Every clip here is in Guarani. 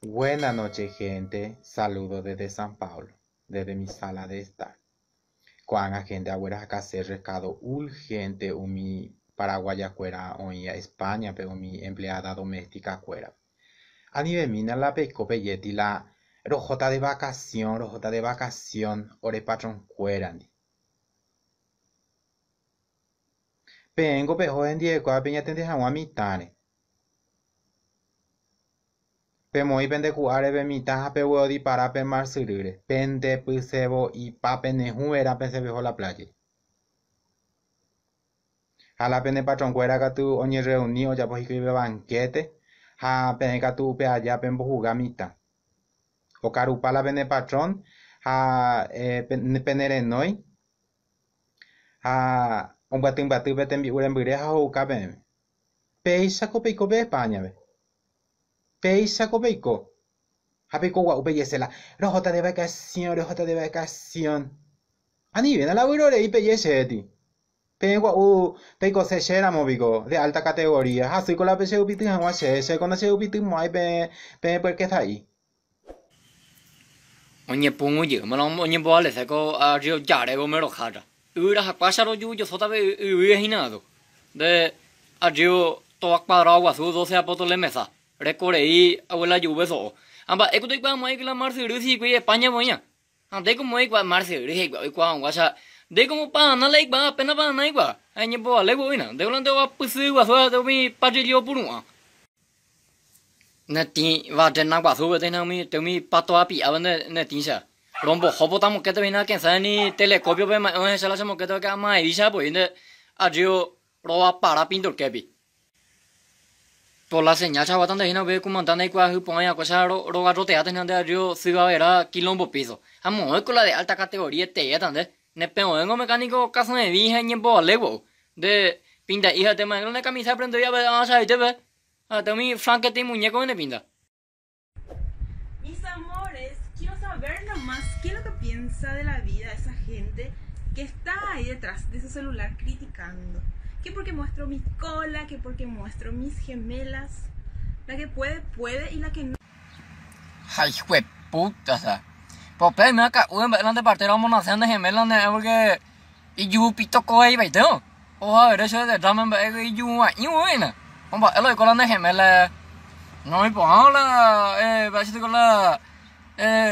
Buena noche gente, saludo desde San Paulo, desde mi sala de estar. Ko'ág̃a gente aguerahakase recado urgente umi paraguaya-kuéra oĩva España-pe umi empleada doméstica-kuérape. Anivemína la peiko pejéti la rohóta de vacación, rohóta de vacación ore patrón-kuérandi. Peẽngo peho hendive peñatende hag̃ua mitãre. Pemoĩ pende ku'áre pe mitã ha pegueodipara pe mar syrýre. Pendepysevo'ipa penehũverã pesẽ peho la playa. Ha la pene patronkuéra katu oñerreuni ojapo hikuái pe banquete ha peẽ katu upe aja pembohuga mitã. Okarupa la pene patrón ha penerenói ha ombyatymbyatý pe tembi'u rembyre ha ho'uka peẽme. Péichako peiko pe España-pe. Péichako peiko. Ha peiko gua'u pejese la rohóta de vacación, rohóta de vacación. Anivéna la vyrorei peje chéti. Peẽ gua'u peikose chéramo piko, de alta categoría. Hasýko la pecheupity hag̃ua che, chéko ndacheupytymo'ãi peẽ peẽ puerquesa'i. Oñepyrũ jeýma la oñembovalese ko Río Jare Gomero-hára. Yvyra hakuáicha roju josóta pe yvýre hína katu. Nde Río Toba Cuadrado guasu doce apóstoles mesa. Reko rei abuela juve so'o. Ha mba'éko ndoikuaamo'ãi la mar syry hikuái España voína. Ha ndéiko moõ eikuaa mar syry he'ikuaa oikuaa hag̃uáicha. Ndéiko Paraná la eikuaa apéna Paraná eikuaa. Ha eñembovale voína. Ndéko la nde ovapysy guasu ha umi parrillo opuru'ã. Ne tĩ barrena guasúpe térã umi pato api'ápe ne tĩcha. Rombohópota mokéte hína akesã ni telescopio-pe ma'ẽ ohecha la che mokéte pórke ama'ẽvícha voi nde arrío rovapara Pindorképi. Por la señal chaguáta nde hína upe kumanda ndaikuaahy porãi hakuéicha rogarroteáta hína nde arrío Syvavera quilombo piso. Ha moõiko la de alta categoría teéta nde. Ne peõvéngo mecánico kasõevi ha iñembovale gua'u. Nde pinda'i ha'ete ma'ẽngo ne camisa prendoi achaháitépe. Ha'ete umi Frankenstein muñeco ne pinta. Mis amores, quiero saber nomás qué es lo que piensa de la vida esa gente que está ahí detrás de su celular criticando. Que porque muestro mi cola, que porque muestro mis gemelas. La que puede, puede y la que no. Ha hijueputa o sea. Pero pe oime aka'u mba'e la nde partera omonase nde gemela nde porque ijuhu toko ivaite no. Ohavere che derrame mba'e ijuhu'aĩ voína. Omba'e la oiko la nde gemela. No iporã la mba'éicha la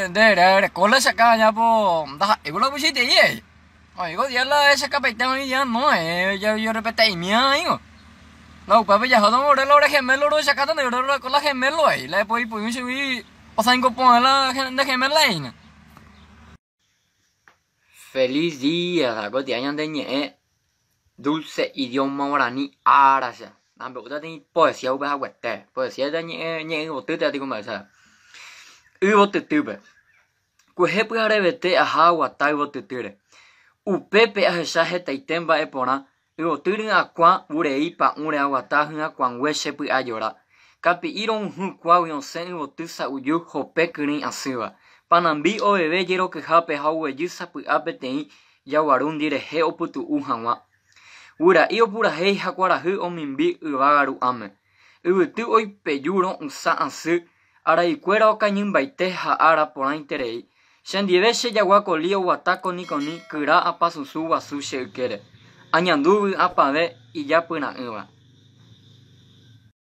nde reko la chaka aña po ndaha'éi la upeichaitei ai. Oĩko día la echakapaite oĩ día no jorrepeta'imíva oĩko. La upépe jaháta ore la ore gemelo rohechakáta nde ore reko la gemelo ai. La epoipoimi chugui osãingo porã la nde gemela hína. Feliz día, ko día ñande ñe'ẽ dulce idioma guarani áracha. Ambe'úta peteĩ poesía upe haguete. Poesía ñe'ẽ ñe'ẽyvoty térã mba'éicha. Yvotytýpe. Kuehe pyharevete aha aguata yvotytýre. Upépe ahecha hetaite mba'e porã, yvoty ry'akuã vurei pa'ũre aguata hyakuãngue che py'ajora. Kapi'i ro'yhũ kuágui osẽ yvoty sa'yju hope kyrỹi asýva. Panambi oveve jerokyhápe ha oguejy sapy'a peteĩ jaguarúndi rehe opytu'u hag̃ua. Guyra'i opurahéi ha kuarahy omimbi yvága ru'ãme. Yvyty oipeju ro'ysã asy, araikuéra okañymbaite ha ára porãiterei. Chendive che jagua koli oguata konikoni kyra apasusu guasu che ykére. Añandu vy'apavẽ ijapyra'ỹva.